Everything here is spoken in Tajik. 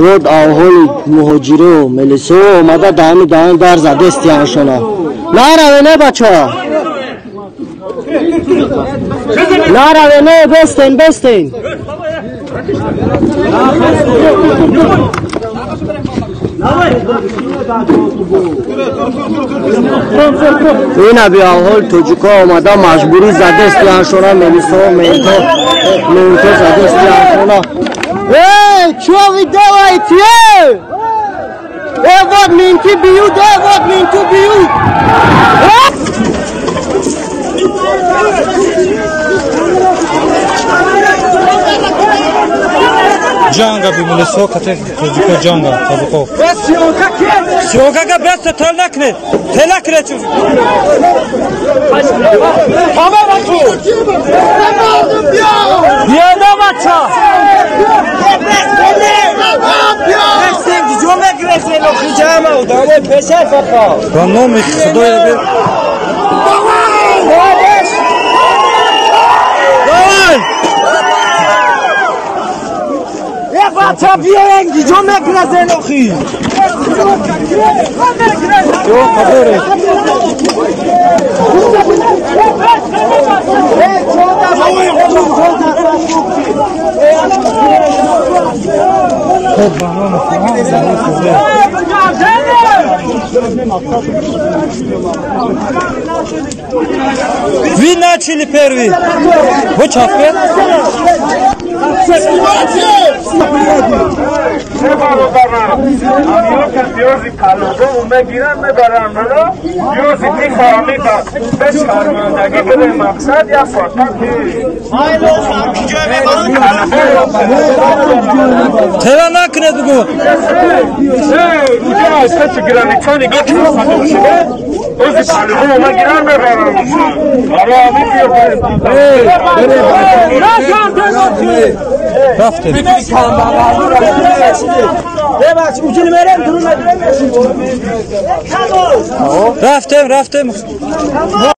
Вот авҳоли муҳоҷиро милисо омада даҳами даҳан дар задестияншона. Нараве не бачаҳо. Нараве не, бестен, бестен. Ина биавҳол тоҷико омада маҷбурӣ задестияншона милисо менто менто задестияншона. Эй, чё вы делаете? Э, вот менты бьют, э, вот менты бьют. Ҷанга бимулисо кате тоҷико ҷанга қазоқо. Сиёкака беста тел накунед. Тел накунед. Биёда бача. Ба номи Худоя бе. Давай! Бача биёен гиҷо мекуназен охи. Ё қаборе. Хоб ба номи Худо. Вы начали первый. Вы чапе? Тела накунед бугу. Рафтем. Рафтем, рафтем.